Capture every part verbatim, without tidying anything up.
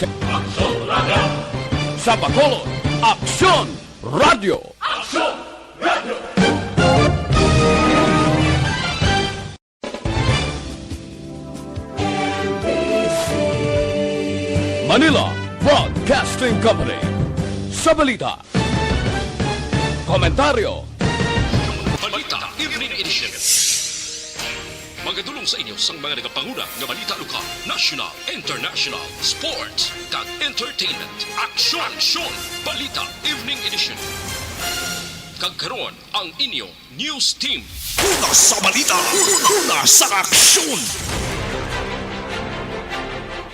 Aksyon Radio! Sa Bacolod, Aksyon Radio! Aksyon Radio! Manila Broadcasting Company. Sa balita, komentaryo, Balita Evening Edition. Magadulong sa inyo sang mga nagapanguna nga balita lokal, national, international, sports, kag entertainment. Aksyon! Aksyon! Balita Evening Edition. Kag karon, ang inyo news team. Una sa balita, una sa aksyon.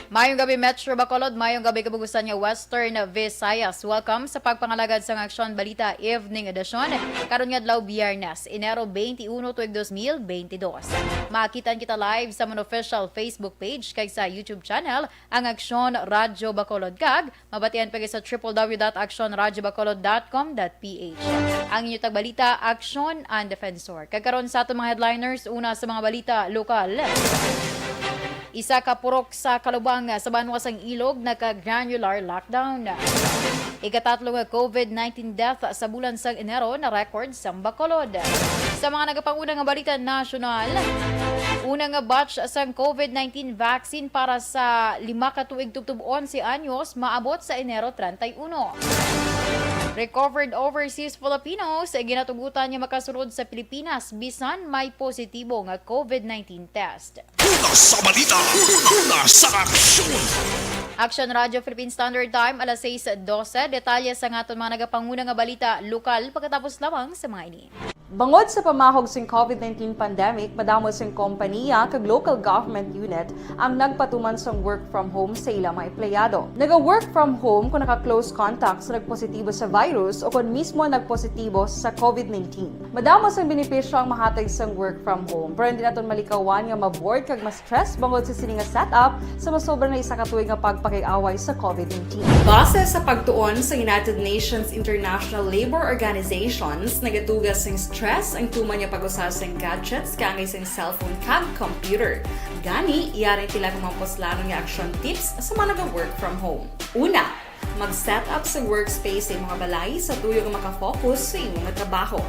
Mayong gabi, Metro Bacolod. Mayong gabi, kabugusan nga Western Visayas. Welcome sa pagpangalagad sang Aksyon Balita Evening Edition. Karon nga adlaw, Biyernes, Enero twenty-one, tuig dos mil benti dos. Makitan kita live sa amon official Facebook page kag sa YouTube channel, ang Aksyon Radyo Bacolod, kag mabatian pa sa triple W dot aksyon radyo bacolod dot com dot P H. Ang inyo tagbalita, Aksyon and Defensor. Kag karon sa aton mga headliners, una sa mga balita lokal. Isa ka purok sa Kalubang sa banwa sang Ilog naka-granular lockdown. Ikatatlo nga COVID nineteen death sa bulan sang Enero na record sa Bacolod. Sa mga nagapanguna nga balita nasyonal, una nga batch sang COVID nineteen vaccine para sa lima ka tuig tubtob onse anyos maabot sa Enero treinta y uno. Recovered overseas Filipinos ginatugutan nga makasulod sa Pilipinas bisan may positibo nga COVID nineteen test. Una sa balita, una sa aksyon. Aksyon Radyo Philippine Standard Time, alas sais dose. Detalye sa aton mga nagapanguna nga balita lokal pagkatapos lamang sa mga ini. Bangod sa pamahog sing COVID nineteen pandemic, madamo sing kompaniya kag local government unit ang nagpatuman sang work from home sa ila mga empleyado. Naga-work from home kung naka-close contact sa nagpositibo sa virus o kon mismo nagpositibo sa COVID nineteen. Madamo sang benepisyo ang mahatag sang work from home, pero hindi naton malikawan nga ma-bored kag ma-stress bangod sa sini nga setup sa masobra na isa ka tuig nga pagpakig-away sa COVID nineteen. Base sa pagtuon sa United Nations International Labour Organizations, nagatuga sing stress ang tuman nga pag-usa sang gadgets kaangay sang cellphone kag computer. Gani, yari ang pila ka mga puslanon nga action tips sa mga naga-work from home. Una, mag-set up sa workspace sa imong balay sa tuyo nga makafocus sa imong trabaho.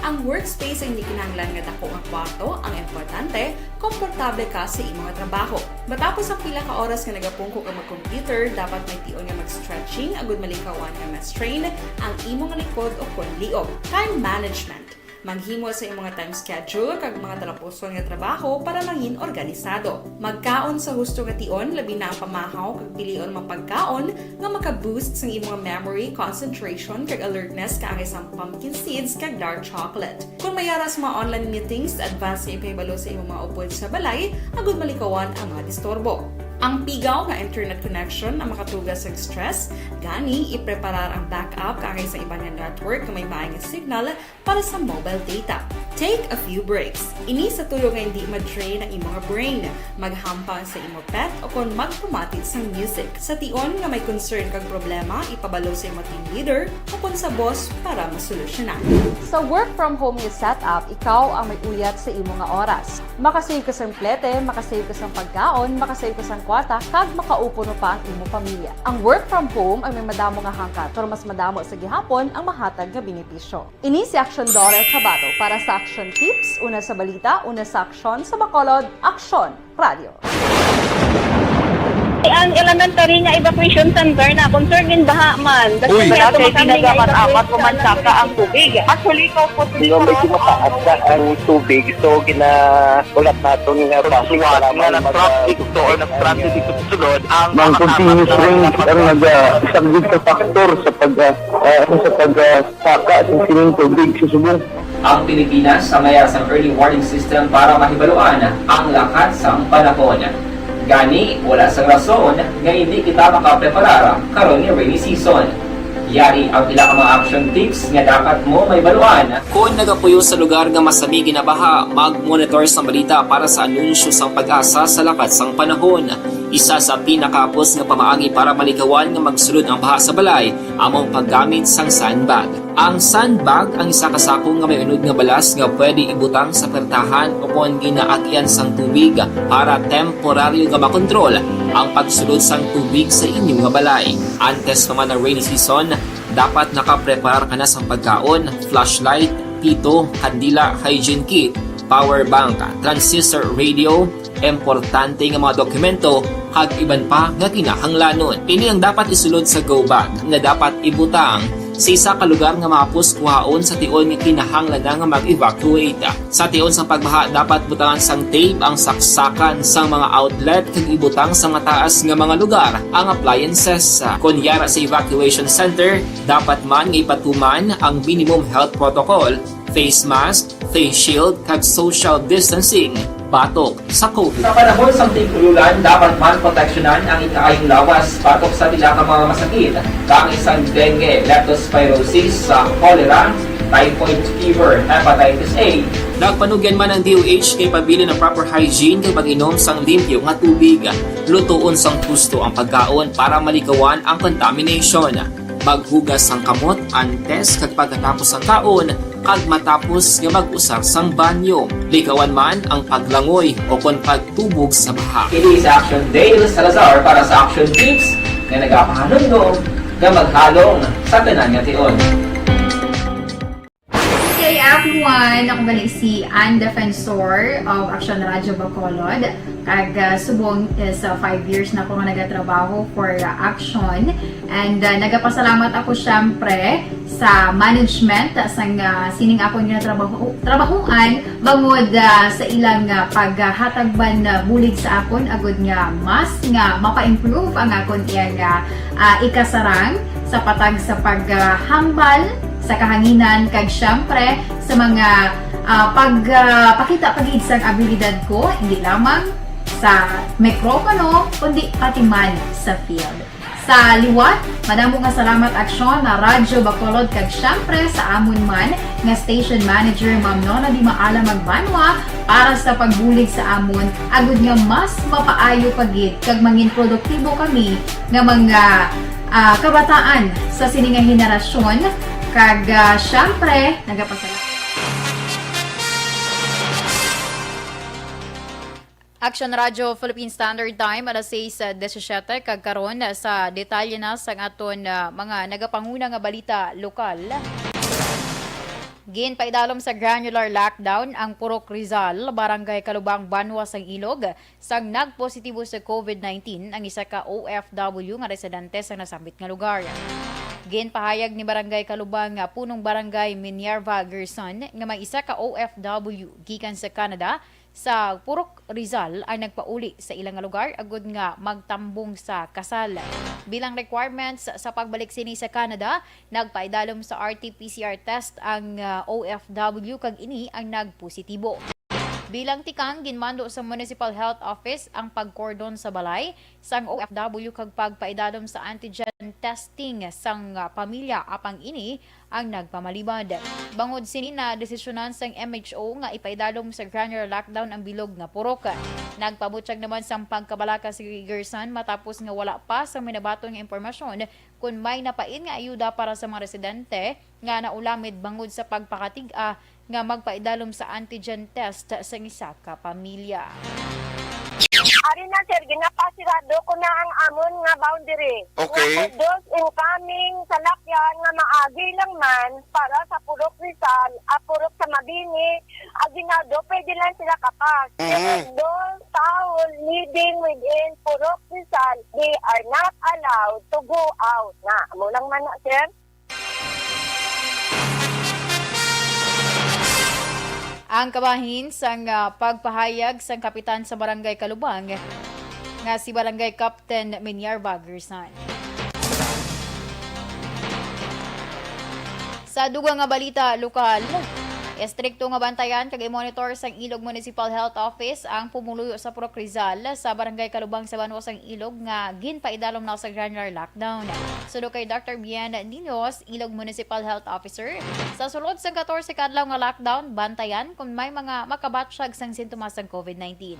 Ang workspace ay hindi kinahanglan nga dako nga kwarto, ang importante, komportable ka sa imong trabaho. Matapos ang pila ka oras nga nagapungko ka mag-computer, dapat may tion nga mag-stretching agud malikawan nga ma-strain ang imong likod o kon liog. Time management. Maghimo sa imong time schedule kag mga talapuson nga trabaho para mangin organisado. Magkaon sa husto nga tion, labi na ang pamahaw kag pilion mga pagkaon nga maka-boost sang imong memory, concentration, kag alertness kaangay sang pumpkin seeds kag dark chocolate. Kung may ara sa mga online meetings, advance nga ipahibalo sa imong mga upod sa balay agud malikawan ang mga disturbo. Ang pigaw nga internet connection ang makatuga sa stress, gani ipreparar ang backup kaangay sa iban nga network nga may maay nga signal para sa mobile data. Take a few breaks. Ini sa tuyo nga hindi ma-drain ang imong brain. Maghampang sa imo pet o kon magpamati sang music. Sa tion nga may concern kag problema, ipabalo sa imo team leader o kon sa boss para masolusyonan. Sa work from home nga setup, ikaw ang may uyat sa imo nga oras. Makasave ka sang plete, makasave ka sang pagkaon, makasave ka sang kwarta, kag makaupuno pa ang imo pamilya. Ang work from home ay may madamo nga hangkat, pero mas madamo sa gihapon ang mahatag nga benepisyo. Ini si Aksyon Dora Cabato para sa Aksyon Tips, una sa balita, una sa aksyon, sa Bacolod, Aksyon Radio. Ang elementary nga evacuation center na concern in baha man. Uy. Dati kami nga nagaman evacuate apat sa man saka ang tubig. Actually, ikaw po, di ba, medyo mataas na ang tubig, so ginahulat naton nga bus nga nag-traffic to or nag-transit dito sa sulod ang mga continuous rain ang nag-, ah, isang gid sa factor sa pag, ah, ah, sa pag, ah, saka sa sining tubig sa subong. Ang Pilipinas sa maya sang early warning system para mahibaluan ang lakat sang panahon. Gani, wala sang rason nga hindi kita makapreparar karon nga rainy season. Yari ang pila ka mga action tips nga dapat mo mahibaluan. Kon nagapuyo sa lugar nga masami ginabaha, mag-monitor sang balita para sa anunsyo sang PAGASA sa lakat sang panahon. Isa sa pinakahapos nga pamaagi para malikawan nga magsulod ang baha sa balay amo ang paggamit sang sandbag. Ang sandbag ang isa ka sako nga may unod nga balas nga pwede ibutang sa pertahan o kon ginaagyan sang tubig para temporaryo nga makontrol ang pagsulod sang tubig sa inyo nga balay. Antes pa man ang rainy season, dapat nakapreparar ka na sang pagkaon, flashlight, pito, kandila, hygiene kit, power bank, transistor radio, importante nga mga dokumento, kag iban pa nga kinahanglanon. Ini ang dapat isulod sa go bag nga dapat ibutang sa isa ka lugar nga mahapos kuhaon sa tion nga kinahanglan na nga mag-evacuate. Sa tion sang pagbaha, dapat butangan sang tape ang saksakan sang mga outlet kag ibutang sa mataas nga mga lugar ang appliances. Kon yara sa evacuation center, dapat man nga ipatuman ang minimum health protocol, face mask, face shield, kag social distancing batok sa COVID. Sa panahon sang tig-ululan, dapat man proteksyonan ang ikaayong lawas batok sa pila ka mga masakit, kaangay sang dengue, leptospirosis, sa cholera, typhoid fever, hepatitis A. Nagpanugyan man ang D O H nga ipabilin ang proper hygiene kag pag-inom sang limpyo nga tubig. Lutoon sang husto ang pagkaon para malikawan ang contamination. Maghugas sang kamot antes kag pagkatapos sang kaon, kag matapos nga mag-usar sang banyo. Likawan man ang paglangoy o kon pagtubog sa baha. Kini si Action Dale Salazar para sa Action Tips nga nagapahanumdom nga maghalong sa tanan nga tion. Hey everyone! Ako gali si Ann Defensor of Action Radio Bacolod. Kag, ah, subong is, ah, five years na ako nga nagatrabaho for, ah, Action. And, ah, nagapasalamat ako, syempre, sa management sang, ah, sining akon ginatrabaho-, trabahoan bangod, ah, sa ilang, ah, paghatag man, ah, bulig sa akon agud nga mas nga mapa-improve ang akon iyang, ah, ah, ikasarang sa patag sa paghambal sa kahanginan kag, syempre, sa mga, ah, pag, ah, pakita pa gid sang abilidad ko, hindi lamang sa mikropono, kundi pati man sa field. Sa liwat, madamo nga salamat, Aksyon, na Radyo Bacolod, kag syempre sa amon man nga station manager, Ma'am Nona Di Maala Magbanwa, para sa pagbulig sa amon, agud nga mas mapaayo pa gid kag mangin produktibo kami nga mga, ah, kabataan sa sini nga henerasyon. Kag, ah, syempre, nagapasalamat. Action Radio Philippine Standard Time, alas sais disisiete, kag karon sa detalye na sang aton, ah, mga nagapanguna nga balita lokal. Ginpaidalom sa granular lockdown ang Purok Rizal, Barangay Calubang, Banwa sang Ilog, sang nagpositibo sa COVID nineteen ang isa ka O F W nga residente sa nasambit nga lugar. Ginpahayag ni Barangay Calubang nga Punong Barangay Minerva Gerson nga may isa ka O F W gikan sa Canada sa Purok Rizal ang nagpauli sa ila nga lugar agud nga magtambong sa kasal. Bilang requirements sa pagbalik sini sa Canada, nagpaidalom sa R T P C R test ang, ah, O F W kag ini ang nagpositibo. Bilang tikang, ginmando sa Municipal Health Office ang pagkordon sa balay sang O F W kag pagpaidalom sa antigen testing sang, ah, pamilya, apang ini ang nagpamalibad. Bangod sini, nadesisyonan sang M H O nga ipaidalom sa granular lockdown ang bilog nga purok. Nagpabutyag naman sang pagkabalaka si Gerson matapos nga wala pa sang may nabaton nga impormasyon kon may napain nga ayuda para sa mga residente nga naulamid bangod sa pagpakatig-a nga magpaidalom sa antigen test sang isa ka pamilya. Ari na, sir, ginapasirado ko na ang amon nga boundary. Okay. Nga for those incoming salakyan nga maagi lang man para sa Purok Rizal, ah, Purok sa Mabini, Aguinaldo, pwede lang sila kapas. Mhm. Pero those tao living within Purok Rizal, they are not allowed to go out na. Amo lang man na, sir. Ang kabahin sang, ah, pagpahayag sang kapitan sa Barangay Calubang nga si Barangay Captain Minerva Gerson. Sa dugang nga balita lokal, Estrikto nga bantayan kag i-monitor sang Ilog Municipal Health Office ang pumuluyo sa Purok Rizal sa barangay Kalubang sa banwa sang Ilog nga ginpaidalom na sa granular lockdown. Suno kay Doctor Bien Niños, Ilog Municipal Health Officer, sa sulod sang katorse ka adlaw nga lockdown, bantayan kon may mga makabatsyag sang sintomas sang COVID nineteen.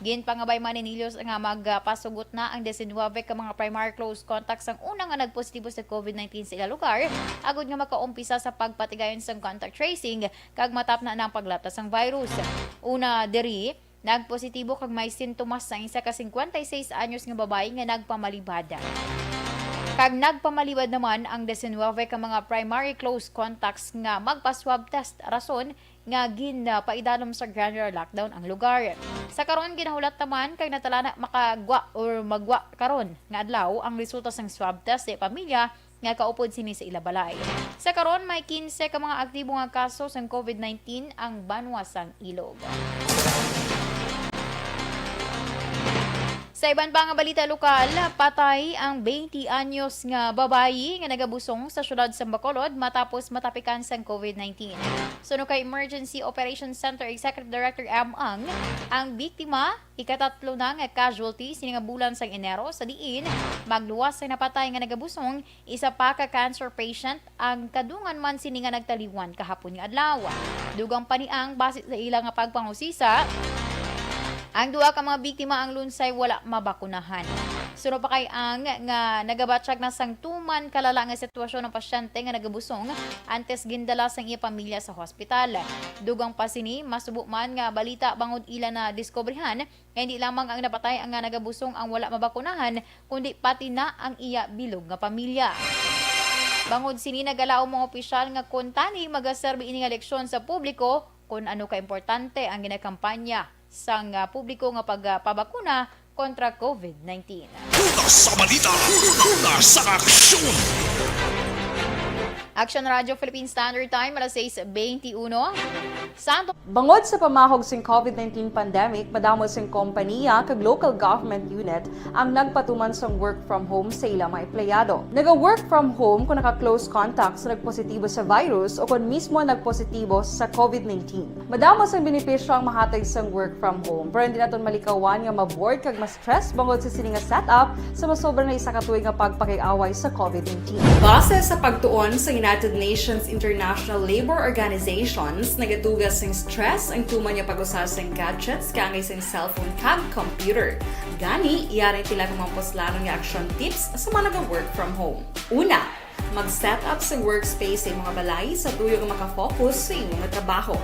Ginpangabay man ni Niños nga magpasugot na ang diecinuebe ka mga primary close contacts sang una nga nagpositibo sa COVID nineteen sa ila lugar, agud nga makaumpisa sa pagpatigayon sang contact tracing kag matapna na ang paglatas sang virus. Una diri, nagpositibo kag may sintomas ang isa ka cincuenta y seis anyos nga babayi nga nagpamalibad. Kag nagpamalibad naman ang diecinuebe ka mga primary close contacts nga magpa-swab test, rason nga ginpaidalom sa granular lockdown ang lugar. Sa karon, ginahulat naman kag natala na makagwa or magwa karon nga adlaw ang resulta sang swab test sa pamilya nga kaupod sini sa ila balay. Sa karon, may quince ka mga aktibo nga kaso sang COVID nineteen ang banwa sang Ilog. Sa iban pa nga balita lokal, patay ang twenty anyos nga babayi nga nagabusong sa siyudad sa Bacolod matapos matapikan sang COVID nineteen. Suno kay Emergency Operations Center Executive Director Am Ang, ang biktima, ikatatlo na nga casualty sini nga bulan sang Enero, sa diin magluwas ang napatay nga nagabusong, isa pa ka cancer patient ang kadungan man sini nga nagtaliwan kahapon nga adlaw. Dugang pa ni Ang, base sa ila nga pagpangusisa, ang duha ka mga biktima ang lunsay wala mabakunahan. Suno pa kay Ang nga nagabatsyag na sang tuman kalala nga sitwasyon ang pasyente nga nagabusong antes gindala sang iya pamilya sa hospital. Dugang pa sini, masubo man nga balita bangod ila na diskubrihan nga hindi lamang ang napatay ang nga nagabusong ang wala mabakunahan, kundi pati na ang iya bilog nga pamilya. Bangod sini, nagalaom mga opisyal nga kuntani magaserbi ini nga leksyon sa publiko kon ano kaimportante ang ginakampanya sang, ah, publiko nga pagpabakuna kontra COVID nineteen. Una sa balita, una sa aksyon. Action Radio Philippine Standard Time, alas sais beintiuno. Santo. Bangod sa pamahog sing COVID nineteen pandemic, madamo sing kompanya kag local government unit ang nagpatuman sang work from home sa ila mga empleyado. Naga-work from home kung naka-close contact sa nagpositibo sa virus o kung mismo nagpositibo sa COVID nineteen. Madamo sang benepisyo ang mahatag sang work from home, pero hindi naton malikawan nga ma-bored kag ma-stress bangod sa sini nga setup sa masobra na isa ka tuig nga pagpakig-away sa COVID nineteen. Base sa pagtuon sa United Nations International Labour Organizations, nagatuga sing stress ang tuman nga pag-usa sing gadgets kaangay sing cellphone kag computer. Gani, yari ang pila ka mga puslanon nga action tips sa mga naga-work from home. Una, mag-set up sa workspace sa imong balay sa tuyo nga makafocus sa imong trabaho.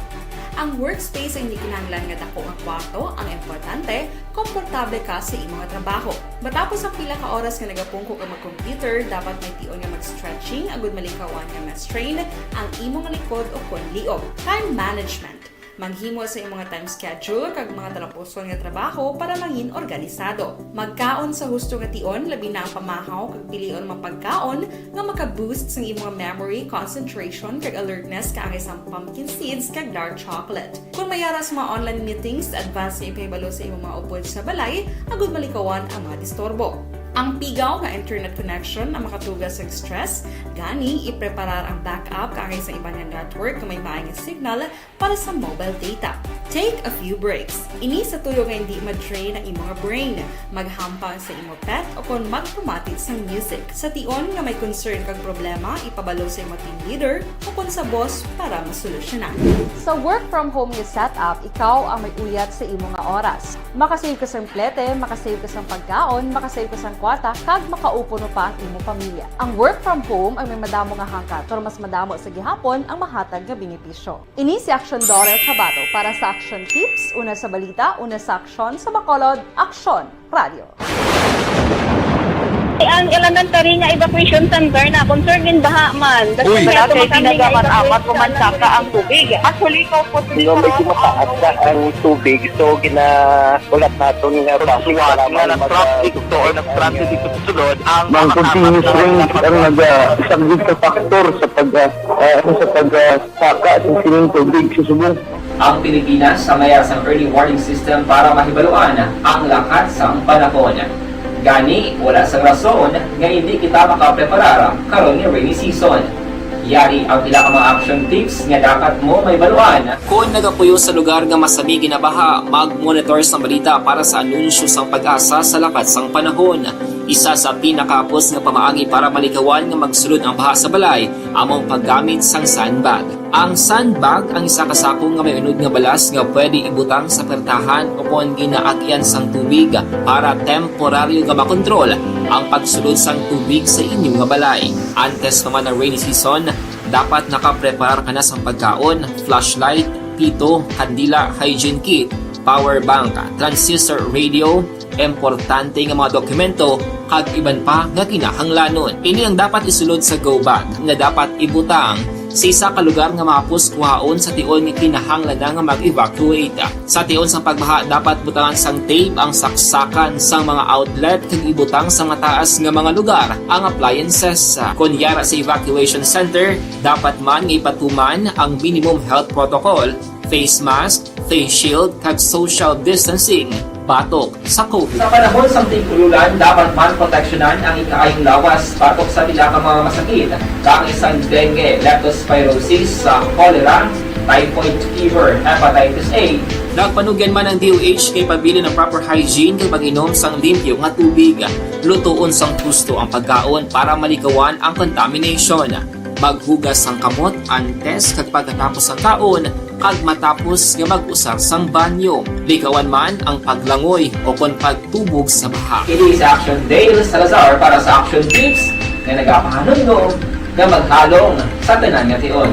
Ang workspace ay hindi kinahanglan nga dako nga kwarto, ang importante, komportable ka sa imong trabaho. Matapos ang pila ka oras nga nagapungko ka mag-computer, dapat may tion nga mag-stretching agud malikawan nga ma-strain ang imong likod o kon liog. Time management. Maghimo sa imong time schedule kag mga talapuson nga trabaho para mangin organisado. Magkaon sa husto nga tion, labi na ang pamahaw kag pilion mga pagkaon nga maka-boost sang imong memory, concentration, kag alertness, kaangay sang pumpkin seeds kag dark chocolate. Kung may ara sa mga online meetings, advance nga ipahibalo sa imong mga upod sa balay agud malikawan ang mga disturbo. Ang pigaw nga internet connection ang makatuga sa stress, gani ipreparar ang backup kaangay sa iban nga network nga may maay nga signal para sa mobile data. Take a few breaks. Ini sa tuyo nga hindi ma-drain ang imong brain. Maghampang sa imo pet o kon magpamati sang music. Sa tion nga may concern kag problema, ipabalo sa imo team leader o kon sa boss para masolusyonan. Sa work from home nga setup, ikaw ang may uyat sa imo nga oras. Makasave ka sang plete, makasave ka sang pagkaon, makasave ka sang kwarta, kag makaupod pa ang imo pamilya. Ang work from home ay may madamo nga hangkat, pero mas madamo sa gihapon ang mahatag nga benepisyo. Ini si Aksyon Dorel Cabato para sa Aksyon Tips, una sa balita, una sa aksyon, sa Bacolod, Aksyon Radio. Ang elementary nga evacuation center na concern in baha man. Uy. Wala kay tinaga man amat ko man saka ang tubig. Actually, ikaw po. Di ba, medyo mataas na ang tubig, so ginahulat naton nga bus para nga mag-, nag-traffic to or nag-transit dito sa sulod ang mga continuous rain ang nagasaglit sa factor sa pag, ah, ah, sa pag, ah, saka sa sining tubig sa subong. Ang Pilipinas sa mayas ang early warning system para mahibaluan ang lakat sang panahon. Gani, wala sang rason nga hindi kita makapreparar karon nga rainy season. Yari ang pila ka mga action tips nga dapat mo mahibaluan. Kon nagapuyo sa lugar nga masami ginabaha, mag-monitor sang balita para sa anunsyo sang PAGASA sa lakat sang panahon. Isa sa pinakahapos nga pamaagi para malikawan nga magsulod ang baha sa balay amo ang paggamit sang sandbag. Ang sandbag ang isa ka sako nga may unod nga balas nga pwede ibutang sa pertahan o kon ginaagyan sang tubig para temporaryo nga makontrol ang pagsulod sang tubig sa inyo nga balay. Antes pa man ang rainy season, dapat nakapreparar ka na sang pagkaon, flashlight, pito, kandila, hygiene kit, power bank, transistor radio, importante nga mga dokumento, kag iban pa nga kinahanglanon. Ini ang dapat isulod sa go bag nga dapat ibutang sa isa ka lugar nga mahapos kuhaon sa tion nga kinahanglan na nga mag-evacuate. Sa tion sang pagbaha, dapat butangan sang tape ang saksakan sang mga outlet kag ibutang sa mataas nga mga lugar ang appliances. Kon yara sa evacuation center, dapat man nga ipatuman ang minimum health protocol, face mask, face shield, kag social distancing batok sa COVID. Sa panahon sang tig-ululan, dapat man proteksyonan ang ikaayong lawas batok sa pila ka mga masakit, kaangay sang dengue, leptospirosis, sa cholera, typhoid fever, hepatitis A. Nagpanugyan man ang D O H nga ipabilin ang proper hygiene kag pag-inom sang limpyo nga tubig. Lutoon sang husto ang pagkaon para malikawan ang contamination. Maghugas sang kamot antes kag pagkatapos sang kaon kag matapos nga mag-usar sang banyo. Likawan man ang paglangoy o kon pagtubog sa baha. Ini si Action Dale Salazar para sa Action Tips nga nagapahanumdom nga maghalong sa tanan nga tion.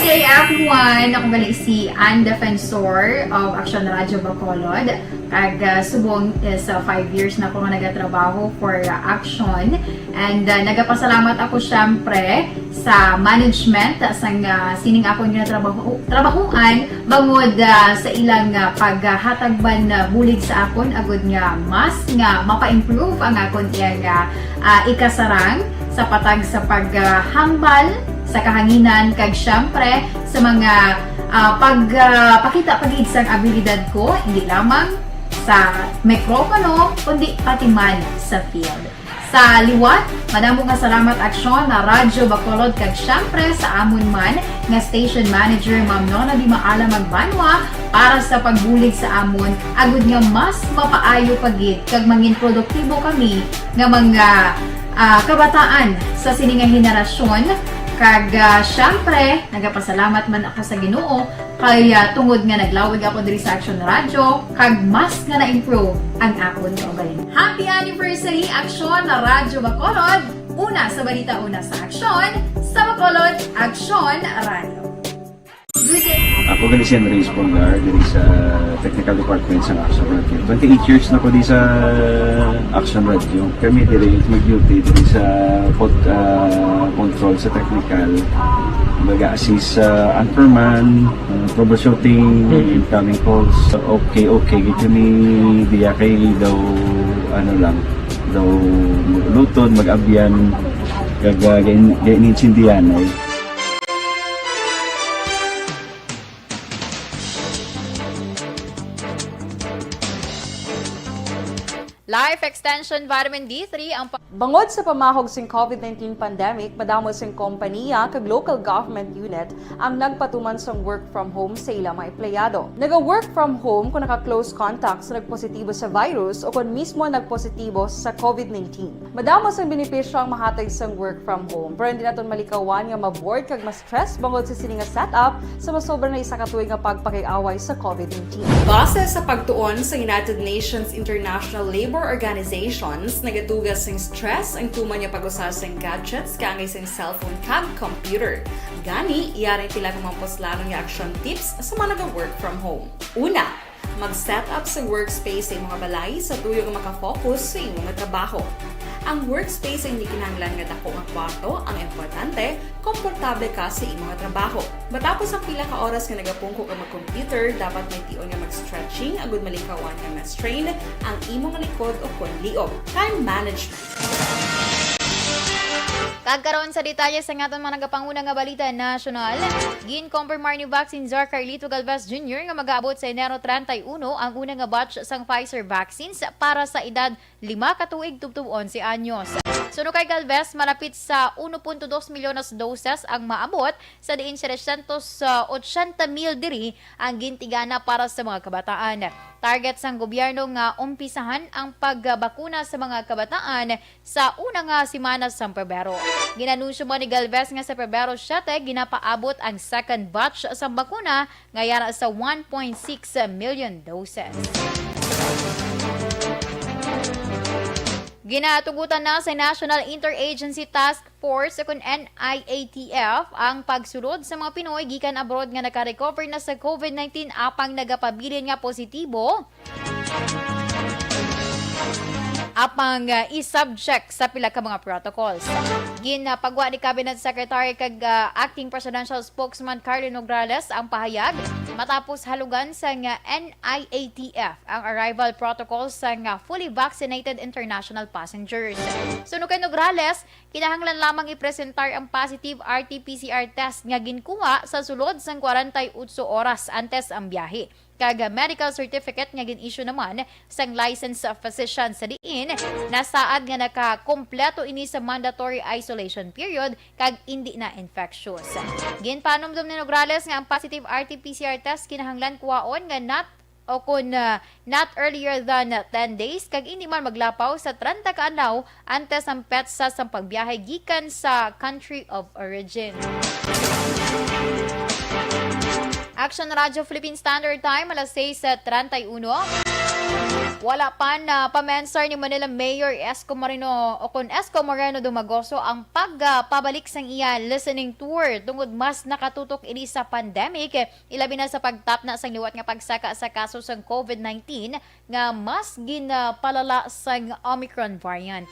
Good day, everyone! Ako gali si Ann Defensor of Action Radio Bacolod. Kag, ah, subong is, ah, five years na ako nga nagatrabaho for, ah, Action. And, ah, nagapasalamat ako, syempre, sa management, ah, sang, ah, sining akon nga trabaho, trabahuan, bangod, ah, sa ilang, ah, paghatag man, ah, bulig sa akon, agud nga mas nga mapa-improve ang akon iyang, ah, ah, ikasarang sa patag sa paghambal sa kahanginan, kag, syempre, sa mga, ah, pag, ah, pakita pa gid sang abilidad ko, hindi lamang sa mikropono, kundi pati man sa field. Sa liwat, madamo nga salamat, Aksyon, na Radyo Bacolod, kag, syempre, sa amon man nga station manager, Ma'am Nona Di Maala Magbanwa, para sa pagbulig sa amon, agud nga mas mapaayo pa gid kag mangin produktibo kami nga mga, ah, kabataan sa sini nga henerasyon. Kag, ah, syempre, nagapasalamat man ako sa Ginoo kay, ah, tungod nga naglawig ako diri sa Action Radio, kag mas nga na-improve ang akon kaugalingon. Happy anniversary, Action Radyo Bacolod! Una sa balita, una sa aksyon, sa Bacolod, Action Radio. Good day. Ako gali si Andres Polgar, diri sa technical department sa Action Radio. Twenty-eight years na ko di sa Action Radio. Kami diri mag-duty diri sa pod-, ah, control sa technical. Mag-assist sa anchorman, ah, troubleshooting, Mm. incoming calls. Okay, okay. Gid kami diya kay daw, ano lang, daw mag-ulutod, mag-abyan, kag, ah, gain-, gain-, gaintindihan, eh. Life Extension Vitamin D three ang pa- Bangod sa pamahog sing COVID nineteen pandemic, madamo sing kompaniya kag local government unit ang nagpatuman sang work from home sa ila mga empleyado. Naga-work from home kung naka-close contact sa nagpositibo sa virus o kon mismo nagpositibo sa COVID nineteen. Madamo sang benepisyo ang mahatag sang work from home, pero hindi naton malikawan nga ma-bored kag ma-stress bangod sa sini nga setup sa masobra na isa ka tuig nga pagpakig-away sa COVID nineteen. Base sa pagtuon sa United Nations International Labor Organizations, nagaduga sing stress ang tuman nga pag-usa sing gadgets kaangay sing cellphone kag computer. Gani, yari pila ka mga puslanon nga action tips sa mga naga-work from home. Una, mag-set up sa workspace sa imong balay sa tuyo nga makafocus sa imong trabaho. Ang workspace ay hindi kinahanglan nga dako nga kwarto, ang importante, komportable ka sa imong trabaho. Matapos ang pila ka oras nga nagapungko ka mag-computer, dapat may tion nga mag-stretching agud malikawan nga ma-strain ang imong likod o kon liog. Time management. Kag karon sa detalye sa aton mga nagapanguna nga balita nasyonal, ginkompirmar ni Vaccine Czar Carlito Galvez Junior nga mag-aabot sa Enero treinta y uno ang una nga batch sang Pfizer vaccines para sa edad lima ka tuig tubtob onse anyos. Suno kay Galvez, malapit sa uno punto dos milyones doses ang maabot, sa diin setecientos ochenta mil diri ang gintigana para sa mga kabataan. Target sang gobyerno nga umpisahan ang pagbakuna sa mga kabataan sa una nga semana sang Pebrero. Ginanunsyo man ni Galvez nga sa Pebrero siete ginapaabot ang second batch sang bakuna nga yara sa one point six million doses. Ginatugutan na sa National Interagency Task Force, o kon N I A T F, ang pagsulod sa mga Pinoy gikan abroad nga naka-recover na sa COVID nineteen apang nagapabilin nga positibo, apang, ah, i-subject sa pila ka mga protocols. Ginpagwa ni Cabinet Secretary kag, ah, Acting Presidential Spokesman Carlo Nograles ang pahayag matapos halugan sang, ah, N I A T F ang arrival protocol sang, ah, fully vaccinated international passengers. Suno kay Nograles, kinahanglan lamang ipresentar ang positive R T P C R test nga ginkuha sa sulod sang kwarenta y otso oras antes ang biyahe, kag medical certificate nga gin-issue naman sang licensed physician, sa diin nasaad nga nakakompleto ini sa mandatory isolation period kag indi na infectious. Ginpanumdom ni Nograles nga ang positive R T P C R test kinahanglan kuhaon nga not, o kon, ah, not earlier than ten days, kag indi man maglapaw sa treinta ka adlaw antes ang petsa sang pagbiyahe gikan sa country of origin. Action Radyo Philippine Standard Time, alas sais treinta y uno. Wala pa na pamensar ni Manila Mayor Isko Moreno, o kon Isko Moreno Dumagoso, ang pagpabalik sang iya listening tour tungod mas nakatutok ini sa pandemic, ilabi na sa pagtapna sang liwat nga pagsaka sa kaso sang COVID nineteen nga mas ginpalala sang Omicron variant.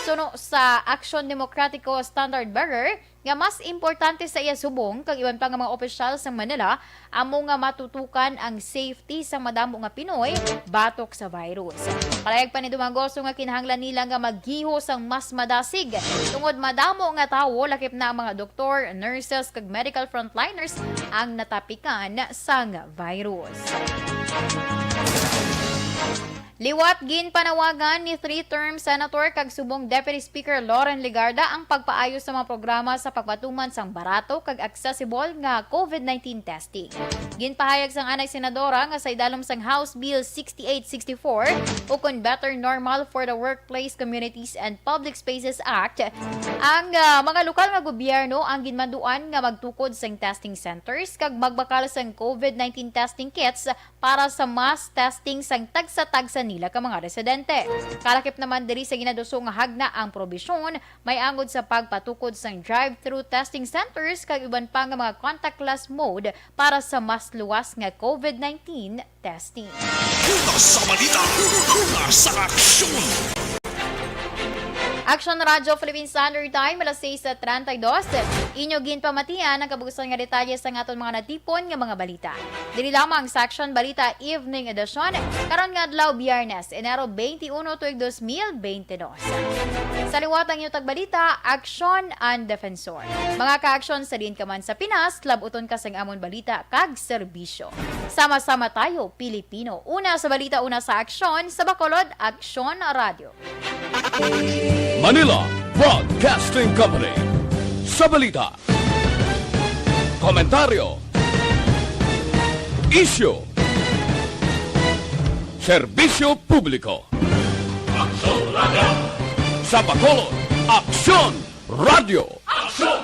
Suno sa Aksyon Demokratiko Standard Bearer, nga mas importante sa iya subong kag iban pa nga mga opisyal sa Manila, amo nga matutukan ang safety sa madamo nga Pinoy batok sa virus. Palayag pa ni Dumagoso nga kinahanglan nila nga maggiho sang mas madasig tungod madamo nga tawo, lakip na ang mga doktor, nurses, kag medical frontliners ang natapikan sang virus. Liwat ginpanawagan ni three-term Senator kag subong Deputy Speaker Loren Legarda ang pagpaayo sa mga programa sa pagpatuman sang barato kag accessible nga COVID nineteen testing. Ginpahayag sang anay senadora nga sa idalom sang House Bill sixty-eight sixty-four, o kon Better Normal for the Workplace, Communities, and Public Spaces Act, ang, ah, mga lokal nga gobyerno ang ginmanduan nga magtukod sang testing centers kag magbakal sang COVID nineteen testing kits para sa mass testing sang tagsa-tagsa nila ka mga residente. Kalakip naman diri sa ginaduso nga hagna ang probisyon, may angod sa pagpatukod sang drive-through testing centers kag iban pa nga mga contactless mode para sa mas luwas nga COVID nineteen testing. Una sa balita, una sa aksyon. Action Radyo Philippine Standard Time, alas sais treinta y dos. Inyo ginpamatian ang kabugusan nga detalye sa aton mga natipon nga mga balita. Diri lamang sa Action Balita Evening Edition, karon nga adlaw, Biyernes, Enero twenty-one, tuig dos mil twenty-two. Sa liwat ang inyo tagbalita, Aksyon and Defensor. Mga ka-aksyon, sa diin ka man sa Pinas, labuton ka sang amon balita kag serbisyo. Sama-sama tayo, Pilipino. Una sa balita, una sa aksyon, sa Bacolod, Aksyon Radyo. Manila Broadcasting Company. Sa balita, komentaryo, isyu, serbisyo publiko. Aksyon Radyo. Sa Bacolod, Aksyon Radyo. Aksyon